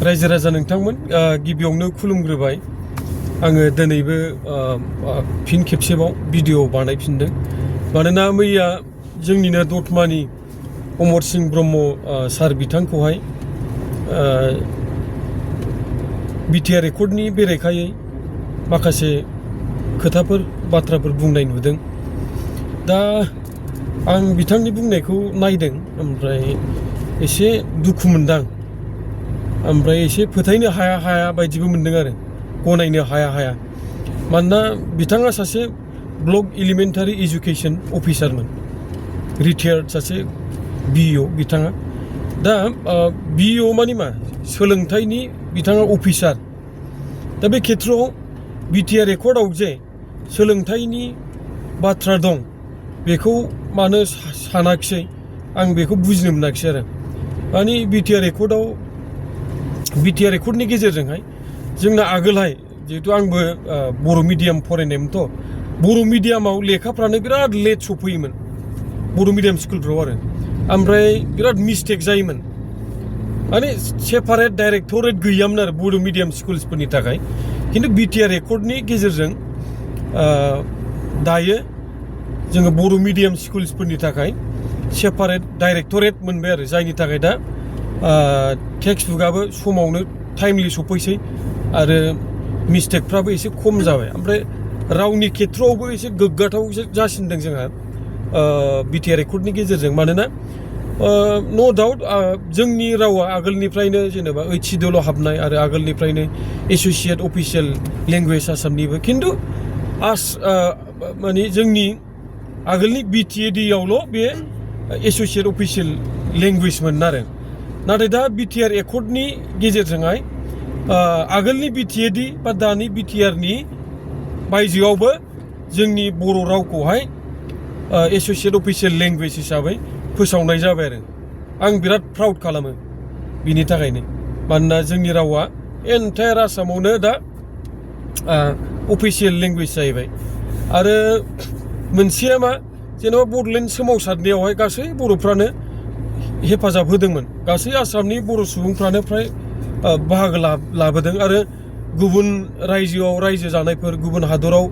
रायजो राजा नोंथांमोन गिबियावनो खुलुमग्रोबाय आङो दिनैबो फिन खेबसेबाव भिडिअ बानायफिनदों मानोना मैया जोंनिनो दतमानि अमर सिंह ब्रह्म सार बिथांखौहाय बिटिआर रेकर्डनि बेरेखायै माखासे खोथाफोर बाथ्राफोर बुंनाय नुदों दा आं बिथांनि बुंनायखौ नायदों ओमफ्राय एसे दुखु मोनदां ओमफ्राय एसे फोथायनो हाया बायदिबो मोनदों आरो गनायनो हाया मानोना बिथाङा सासे ब्लक एलिमेन्टारि एजुकेशन अफिसारमोन रिटायार्ड सासे बिइअ बिथाङा दा बिइअ मानि मा सोलोंथाइनि बिथाङा अफिसार दा बे खेथ्रआव बिटिआर रेकर्डआव जे सोलोंथाइनि बाथ्रा दं बेखौ मानो सानाखिसै आं बेखौ बुजिनो मोनाखिसै आरो मानि बिटिआर रेकर्डनि गेजेरजोंहाय जोंना आगोलहाय जिहेतु आंबो बर' मिडियाम फरायनायमोनथ' बर' मिडियामाव लेखाफ्रानो बिराद लेट सफैयोमोन बर' मिडियाम स्कुलफ्राव आरो ओमफ्राय बिराद मिस्टेक जायोमोन माने सेपारेट डाइरेक्टरेट गैयामोन आरो बर' मिडियाम स्कुल्सफोरनि थाखाय खिन्थु बिटिआर रेकर्डनि गेजेरजों दायो जोङो बर' मिडियाम स्कुल्सफोरनि थाखाय सेपारेट डाइरेक्टरेट मोनबाय आरो जायनि थाखाय दा टेक्सट बुकआबो समावनो टाइमलि सफैसै आरो मिस्टेकफ्राबो एसे खम जाबाय ओमफ्राय रावनि खेथ्रआवबो एसे गोग्गाथाव जासिनदों जोंहा बिटिआर रेकर्डनि गेजेरजों मानोना नो डाउट जोंनि रावा आगोलनिफ्रायनो जेनेबा ओइथ सिडिउलाव हाबनाय आरो आगोलनिफ्रायनो एस'सियेट अफिसियेल लेंगुवेज आसामनिबो खिन्थु माने जोंनि आगोलनि बिटिएडिआवल' बे एस'सियेट अफिसियेल लेंगुवेजमोन आरो नाथाय दा बिटिआर रेकर्डनि गेजेरजोंहाय आगोलनि बिटिएडि बा दानि बिटिआरनि बायजोआवबो जोंनि बर' रावखौहाय एस'सियेट अफिसियेल लेंगुवेज हिसाबै फोसावनाय जाबाय आरो आं बिराद प्राउड खालामो बिनि थाखायनो मानोना जोंनि रावा एन्टायार आसामावनो दा अफिसियेल लेंगुवेज जाहैबाय आरो मोनसेया मा जेनेबा बड'लेण्ड सोमावसारनायावहाय गासै बर'फ्रानो हेफाजाब होदोंमोन गासै आसामनि बर' सुबुंफ्रानो फ्राय बाहागो लाबोदों आरो गुबुन रायजोआव रायजो जानायफोर गुबुन हादराव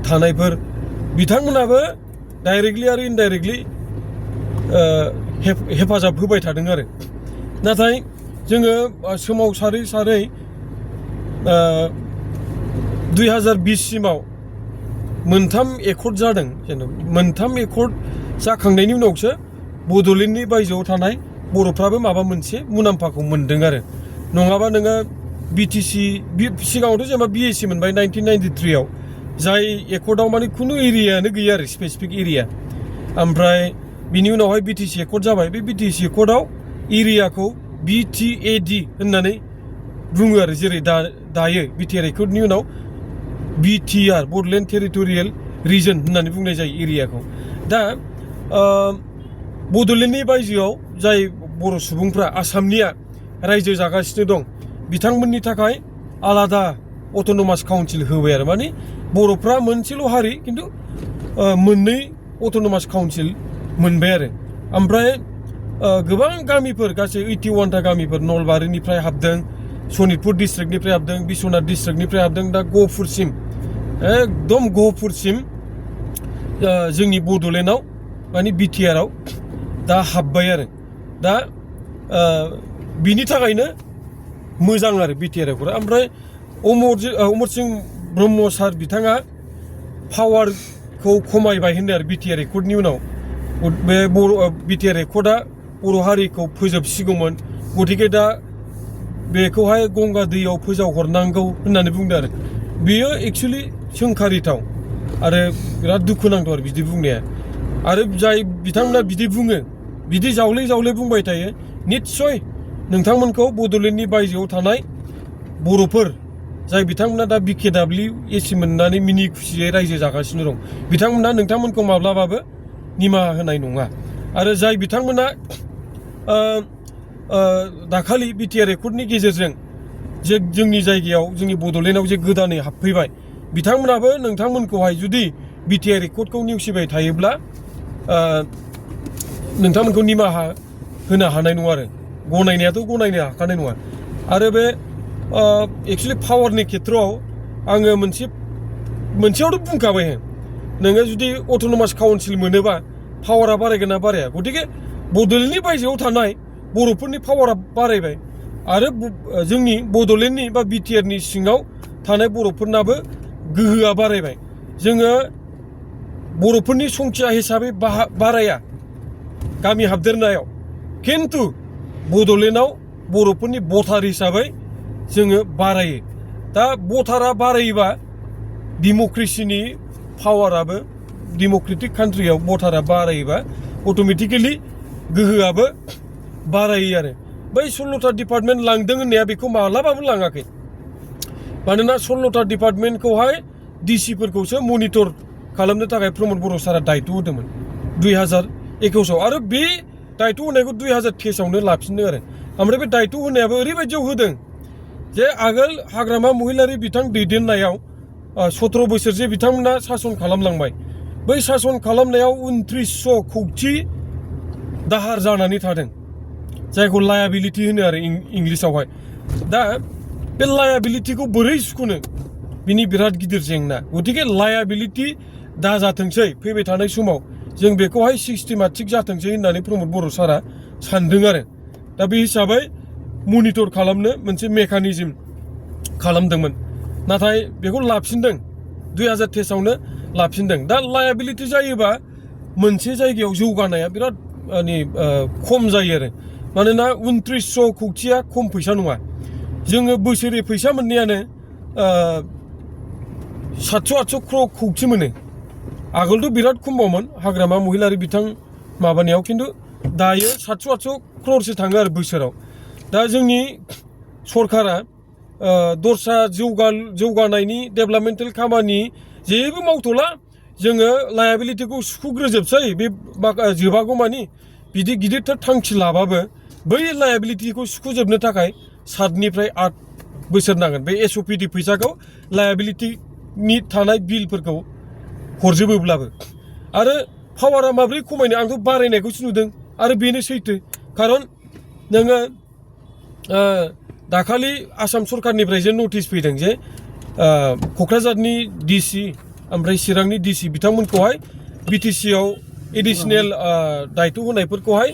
थानायफोर बिथांमोनाबो डाइरेक्टलि आरो इनडाइरेक्टलि हेफाजाब होबाय थादों आरो नाथाय जोङो सोमावसारै 2020 सिमाव मोनथाम एकर्ड जादों जेनेबा मोनथाम एकर्ड जाखांनायनि उनावसो बड'लेण्डनि बायजोआव थानाय बर'फ्राबो माबा मोनसे मुलाम्फाखौ मोनदों आरो नङाबा नोङो बिटिसि सिगाङावथ' जेनेबा बिएसि मोनबाय 1993 आव जाय एकर्डआव माने खुनु एरियायानो गैया आरो स्पेसिफिक एरिया ओमफ्राय बिनि उनावहाय बिटिसि एकर्ड जाबाय बे बिटिसि एकर्डआव एरियाखौ बिटिएडि होननानै बुङो आरो जेरै दायो बिटिआर एकर्डनि उनाव बिटिआर बड'लेण्ड टेरिटरियेल रिजन होननानै बुंनाय जायो एरियाखौ दा बड'लेण्डनि बायजोआव जाय बर' सुबुंफ्रा आसामनिया रायजो जागासिनो दं बिथांमोननि थाखाय आलादा अट'नमास काउन्सिल होबाय आरो माने बर'फ्रा मोनसेल' हारि खिन्थु मोननै अट'नमास काउन्सिल मोनबाय आरो ओमफ्राय गोबां गामिफोर गासै 81टा गामिफोर नलबारिनिफ्राय हाबदों सनितपुर डिस्ट्रिक्टनिफ्राय हाबदों बिश्वनाथ डिस्ट्रिक्टनिफ्राय हाबदों दा गहपुरसिम एकदम गहपुरसिम जोंनि बड'लेण्डआव माने बिटिआरआव दा हाबबाय आरो दा बिनि थाखायनो मोजां आरो बिटिआर रेकर्डआ ओमफ्राय अमर सिंह ब्रह्म सार बिथाङा पावारखौ खमायबाय होनदों आरो बिटिआर रेकर्डनि उनाव बे बिटिआर रेकर्डआ बर' हारिखौ फोजोबसिगौमोन गतिके दा बेखौहाय गंगा दैयाव फोजावहरनांगौ होननानै बुंदों आरो बेयो एक्सुवेलि सोंखारिथाव आरो बिराद दुखुनांथाव आरो बिदि बुंनाया आरो जाय बिथांमोना बिदि बुङो बिदि जावले बुंबाय थायो निस्सय नोंथांमोनखौ बड'लेण्डनि बायजोआव थानाय बर'फोर जाय बिथांमोना दा BKWAC मोननानै मिनि खुसियै रायजो जागासिनो दं बिथांमोना नोंथांमोनखौ माब्लाबाबो निमाहा होनाय नङा आरो जाय बिथांमोना दाखालि बिटिआर रेकर्डनि गेजेरजों जे जोंनि जायगायाव जोंनि बड'लेण्डआव जे गोदानै हाबफैबाय बिथांमोनाबो नोंथांमोनखौहाय जुदि बिटिआर रेकर्डखौ नेवसिबाय थायोब्ला नोंथांमोनखौ निमाहा होनो हानाय नङा आरो गनायनायाथ' गनायनो हाखानाय नङा आरो बे एक्चुअलि पावारनि खेथ्रआव आङो मोनसेयावथ' बुंखाबाय नोङो जुदि अट'नमास काउन्सिल मोनोबा पावारा बारायगोन ना बाराया गतिके बड'लेण्डनि बायजोआव थानाय बर'फोरनि पावारा बारायबाय आरो जोंनि बड'लेण्डनि बा बिटिआरनि सिङाव थानाय बर'फोरनाबो गोहोआ बारायबाय जोङो बर'फोरनि संख्या हिसाबै बाराया गामि हाबदेरनायाव खिन्थु बड'लेण्डआव बर'फोरनि भटार हिसाबै जोङो बारायो दा भटारा बारायोबा डेम'क्रेसिनि पावाराबो डेम'क्रेटिक कान्ट्रियाव भटारा बारायोबा अट'मेटिकेलि गोहोआबो बारायो आरो बै 16टा डिपार्टमेन्ट लांदों होननाया बेखौ मालाबाबो लाङाखै मानोना 16टा डिपार्टमेन्टखौहाय डिसिफोरखौसो मनिटर खालामनो थाखाय प्रमद बर' सारा दायथ' होदोंमोन 2021 आरो बे दायथ' होनायखौ 2023आवनो लाफिनदों आरो ओमफ्राय बे दायथ' होनायाबो ओरैबायदियाव होदों जे आगोल हाग्रामा महिलारि बिथां दैदेननायाव 17 बोसोर जे बिथांमोना सासन खालामलांबाय बै सासन खालामनायाव 2900 कौटि दाहार जानानै थादों जायखौ लायाबिलिटि होनो आरो इंलिसावहाय दा बे लायाबिलिटिखौ बोरै सुख'नो बिनि बिराद गिदिर जेंना गतिके लायाबिलिटि दाजाथोंसै फैबाय थानाय समाव जों बेखौहाय सिस्टेमेटिक जाथोंसै होननानै प्रमद बर' सारा सानदों आरो दा बे हिसाबै मनिटर खालामनो मोनसे मेकानिजम खालामदोंमोन नाथाय बेखौ लाफिनदों 2023आवनो लाफिनदों दा लायाबिलिटि जायोबा मोनसे जायगायाव जौगानाया बिराद खम जायो आरो मानोना 2900 कौटिया खम फैसा नङा जोङो बोसोरै फैसा मोननायानो 700-800 कौटि मोनो आगोलथ' बिराद खमबावमोन हाग्रामा महिलारि बिथां माबानायाव खिन्थु दायो 700-800 क्र'रसो थाङो आरो बोसोराव दा जोंनि सरकारा दस्रा जौगानायनि डेभेलपमेन्टेल खामानि जेबो मावथ'ला जोङो लायाबिलिटिखौ सुख'ग्रोजोबसै बे जोबागौ मानि बिदि गिदिरथार थांखि लाबाबो बै लायाबिलिटिखौ सुख'जोबनो थाखाय 7निफ्राय 8 बोसोर नांगोन बे एसअपिडि फैसाखौ लायाबिलिटिनि थानाय बिलफोरखौ हरजोबोब्लाबो आरो पावारा माब्रै खमायनो आंथ' बारायनायखौसो नुदों आरो बेनो सैथो खारन नोङो दाखालि आसाम सरकारनिफ्राय जे नटिस फैदों जे क'क्राझारनि डिसि ओमफ्राय चिरांनि डिसि बिथांमोनखौहाय बिटिसिआव एडिशनेल दायथ' होनायफोरखौहाय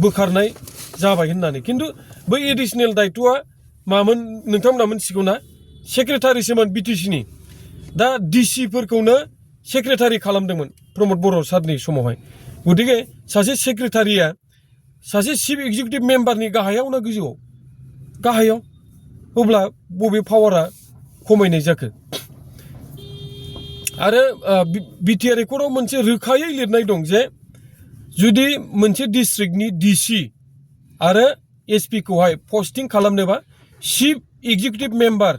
बोखारनाय जाबाय होननानै खिन्थु बै एडिशनेल दायथ'आ मामोन नोंथांमोना मिथिगौ ना सेक्रेटारिसोमोन बिटिसिनि दा डिसिफोरखौनो सेक्रेटारि खालामदोंमोन प्रमद बर' सारनि समावहाय गतिके सासे सेक्रेटारिया सासे चिफ एक्जिकिउटिभ मेम्बारनि गाहायाव ना गोजौआव गाहायाव अब्ला बबे पावारा खमायनाय जाखो आरो बिटिआर रेकर्डआव मोनसे रोखायै लिरनाय दं जे जुदि मोनसे डिस्ट्रिक्टनि डिसि आरो एसपि खौहाय पस्टिं खालामनोबा चिफ एक्जिकिउटिभ मेम्बार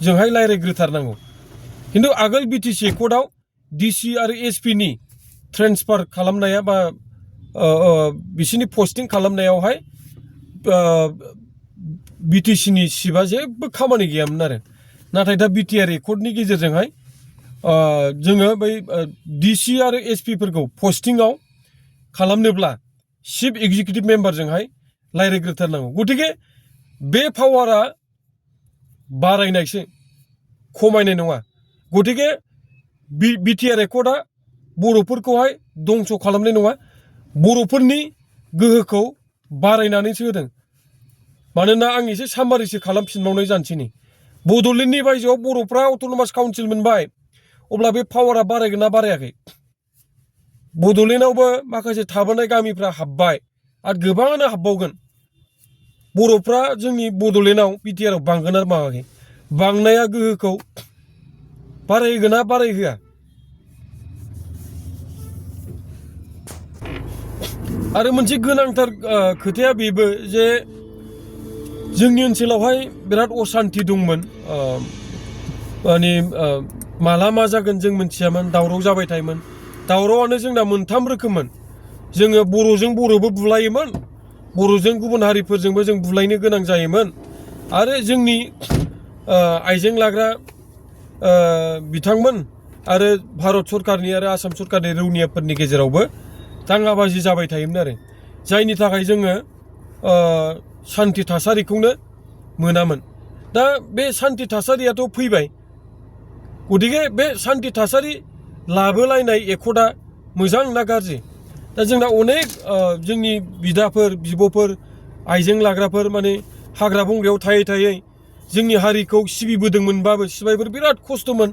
जोंहाय रायज्लायग्रोथारनांगौ खिन्थु आगोल बिटिसि रेकर्डआव डिसि आरो एसपिनि ट्रेन्सफार खालामनाया बा बिसिनि पस्टिं खालामनायावहाय बिटिसिनि चिफआ जेबो खामानि गैयामोन आरो नाथाय दा बिटिआर रेकर्डनि गेजेरजोंहाय जोङो बै डिसि आरो एसपिफोरखौ पस्टिंआव खालामनोब्ला चिफ एक्जिकिउटिभ मेम्बारजोंहाय रायज्लायग्रोथारनांगौ गतिके बे पावारा बारायनायसो खमायनाय नङा गतिके बिटिआर रेकर्डआ बर'फोरखौहाय दंस' खालामनाय नङा बर'फोरनि गोहोखौ बारायनानैसो होदों मानोना आं एसे सामारिसो खालामफिनबावनाय जानोसै बड'लेण्डनि बायजोआव बर'फ्रा अट'नमास काउन्सिल मोनबाय अब्ला बे पावारा बारायगोन ना बारायाखै बड'लेण्डआवबो माखासे थाबोनाय गामिफ्रा हाबबाय आरो गोबाङानो हाबबावगोन बर'फ्रा जोंनि बड'लेण्डआव बिटिआरआव बांगोन ना बाङाखै बांनाया गोहोखौ बारायहोगोन ना बारायहोआ आरो मोनसे गोनांथार खोथाया बेबो जे जोंनि ओनसोलावहाय बिराद असान्ति दंमोन माने माला मा जागोन जों मिथियामोन दावराव जाबाय थायोमोन दावरावआनो जोंना मोनथाम रोखोममोन जोङो बर'जों बर'बो बुलायोमोन बर'जों गुबुन हारिफोरजोंबो जों बुलायनो गोनां जायोमोन आरो जोंनि आइजें लाग्रा बिथांमोन आरो भारत सरकारनि आरो आसाम सरकारनि रौनियाफोरनि गेजेरावबो दाङाबाजि जाबाय थायोमोन आरो जायनि थाखाय जोङो सान्थि थासारिखौनो मोनामोन। दा बे सान्थि थासारियाथ' फैबाय, गतिके बे सान्थि थासारि लाबोलायनाय एकर्डआ मोजां ना गाज्रि? दा जोंना अनेक जोंनि बिदाफोर बिब'फोर आइजें लाग्राफोर माने हाग्रा बंग्रायाव थायै थायै जोंनि हारिखौ सिबिबोदोंमोनबाबो सिबायफोर बिराद खस्थ'मोन,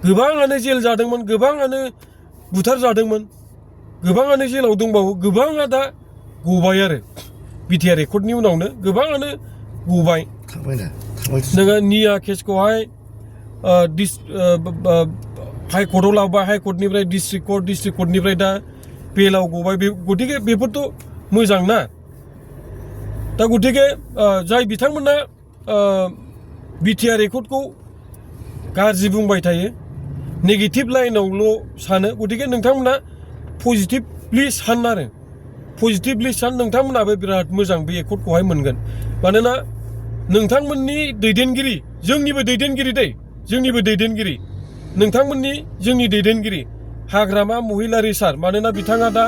गोबाङानो जेल जादोंमोन, गोबाङानो बुथार जादोंमोन, गोबाङानो जेलाव दंबावो, गोबाङा दा गबाय आरो बिटिआर एकर्डनि उनावनो गोबाङानो गबाय। नोङो निया केसखौहाय हाइकर्टआव लाबोबाय, हाइकर्टनिफ्राय डिस्ट्रिक्ट कर्टनिफ्राय दा बेलाव गबाय। गतिके बेफोरथ' मोजां ना। दा गतिके जाय बिथांमोना बिटिआर एकर्डखौ गाज्रि बुंबाय थायो, नेगेटिभ लाइनावल' सानो, गतिके नोंथांमोना पजिटिभलि सान आरो पजिटिभलि सान, नोंथांमोनाबो बिराद मोजां बे एकर्डखौहाय मोनगोन। मानोना नोंथांमोननि दैदेनगिरि, जोंनिबो दैदेनगिरि दै, जोंनिबो दैदेनगिरि, नोंथांमोननि जोंनि दैदेनगिरि हाग्रामा महिलारि सार, मानोना बिथाङा दा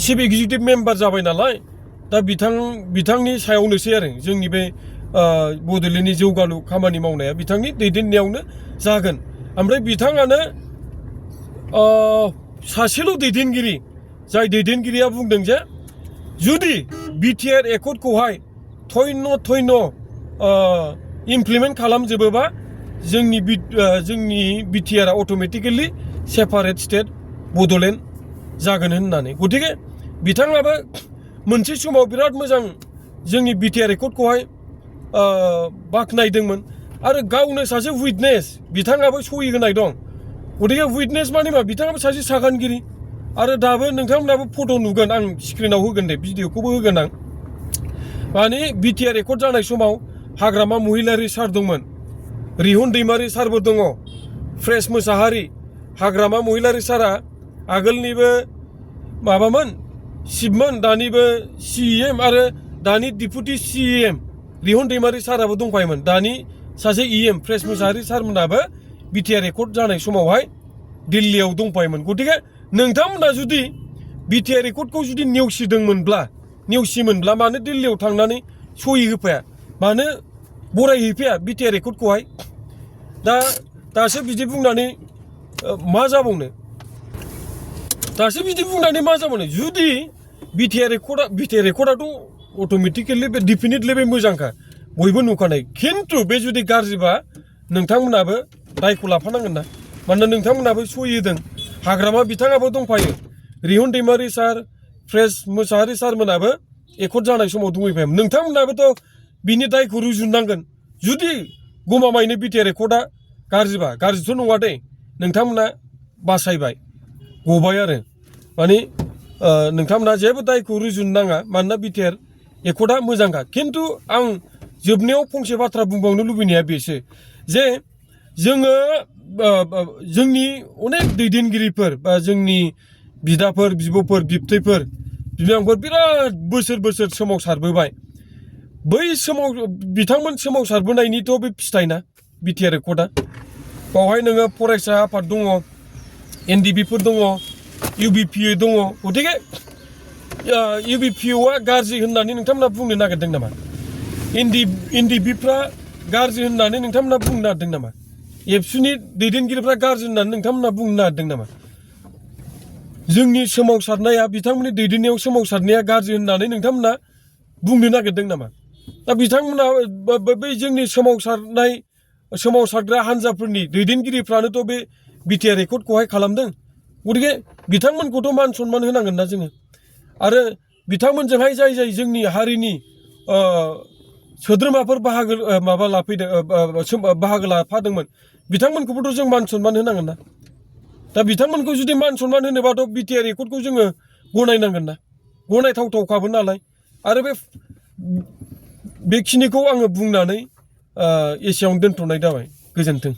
चिफ एक्जिकिउटिभ मेम्बार जाबाय नालाय, दा बिथांनि सायावनोसै आरो जोंनि बे बड'लेण्डनि जौगालु खामानि मावनाया बिथांनि दैदेननायावनो जागोन। ओमफ्राय बिथाङानो सासेल' दैदेनगिरि, जाय दैदेनगिरिया बुंदों जे जुदि बिटिआर एकर्डखौहाय थयन' इमप्लिमेन्ट खालामजोबोबा जोंनि बिटिआरआ अट'मेटिकेलि सेपारेट स्टेट बड'लेण्ड जागोन होननानै। गतिके बिथाङाबो मोनसे समाव बिराद मोजां जोंनि बिटिआर एकर्डखौहाय बाख्नायदोंमोन आरो गावनो सासे उइटनेस, बिथाङाबो सहि होनाय दं। गतिके उइटनेस माने मा, बिथाङाबो सासे सागानगिरि। आरो दाबो नोंथांमोनाबो फट' नुगोन, आं स्क्रिनाव होगोन दे, भिडिअखौबो होगोन आं। माने बिटिआर एकर्ड जानाय समाव हाग्रामा महिलारि सार दंमोन, रिहुन दैमारि सारबो दङ, फ्रेस मोसाहारि। हाग्रामा महिलारि सारा आगोलनिबो माबामोन, चिफमोन, दानिबो CEM आरो दानि डिपुटि CEM रिहुन दैमारि साराबो दंफायोमोन। दानि सासे EM फ्रेस मोसाहारि सारमोनाबो बिटिआर एकर्ड जानाय समावहाय दिल्लीयाव दंफायोमोन। गतिके नोंथांमोना जुदि बिटिआर एकर्डखौ जुदि नेवसिमोनब्ला मानो दिल्लीयाव थांनानै सहि होफाया, मानो बरायहैफाया बिटिआर एकर्डखौहाय? दासो बिदि बुंनानै मा जाबावनो? जुदि बिटिआर एकर्डआथ' अट'मेटिकेलि बे डिफिनिटलि बे मोजांखा, बयबो नुखानाय। खिन्थु बे जुदि गाज्रिबा नोंथांमोनाबो दायखौ लाफानांगोन ना, मानोना नोंथांमोनाबो सहि होदों। हाग्रामा बिथाङाबो दंफायो, रिहुन दैमारि सार, फ्रेस मोसाहारि सारमोनाबो एकर्ड जानाय समाव दंहैफायोमोन। नोंथांमोनाबोथ' बिनि दायखौ रुजुननांगोन। जुदि गमामायैनो बिटिआर एकर्डआ गाज्रिबा, गाज्रिथ' नङा दे, नोंथांमोना बासायबाय, गबाय आरो माने नोंथांमोना जेबो दायखौ रुजुनो नाङा, मानोना बिटिआर एकर्डआ मोजांखा। खिन्थु आं जोबनायाव फंसे बाथ्रा बुंबावनो लुबैनाया बेसो जे जोङो जोंनि अनेक दैदेनगिरिफोर बा जोंनि बिदाफोर बिब'फोर बिबथैफोर बिमाफोर बिराद बोसोर सोमावसारबोबाय। बै बिथांमोन सोमावसारबोनायनिथ' बे फिथाइ ना बिटिआर एकर्डआ। बावहाय नोङो फरायसा आफाद दङ, NDBफोर दङ, UBPA दङ। गतिके UBPOआ गाज्रि होननानै नोंथांमोना बुंनो नागिरदों नामा? NDBफ्रा गाज्रि होननानै नोंथांमोना बुंनो नागिरदों नामा? एबसुनि दैदेनगिरिफ्रा गाज्रि होननानै नोंथांमोना बुंनो नागिरदों नामा? जोंनि सोमावसारनाया, बिथांमोननि दैदेननायाव सोमावसारनाया गाज्रि होननानै नोंथांमोना बुंनो नागिरदों नामा? दा बिथांमोना बै जोंनि सोमावसारग्रा हान्जाफोरनि दैदेनगिरिफ्रानोथ' बे बिटिआर एकर्डखौहाय खालामदों। गतिके बिथांमोनखौथ' मान सनमान होनांगोन ना जोङो। आरो बिथांमोनजोंहाय जाय जोंनि हारिनि सोद्रोमाफोर बाहागो लाफादोंमोन, बिथांमोनखौबोथ' जों मान सनमान होनांगोन ना। दा बिथांमोनखौ जुदि मान सनमान होनोबाथ' बिटिआर एकर्डखौ जोङो गनायनांगोन ना, गनायथावथावखाबो नालाय। आरो बेखिनिखौ आङो बुंनानै एसेयावनो दोनथ'नाय जाबाय। गोजोन्थों।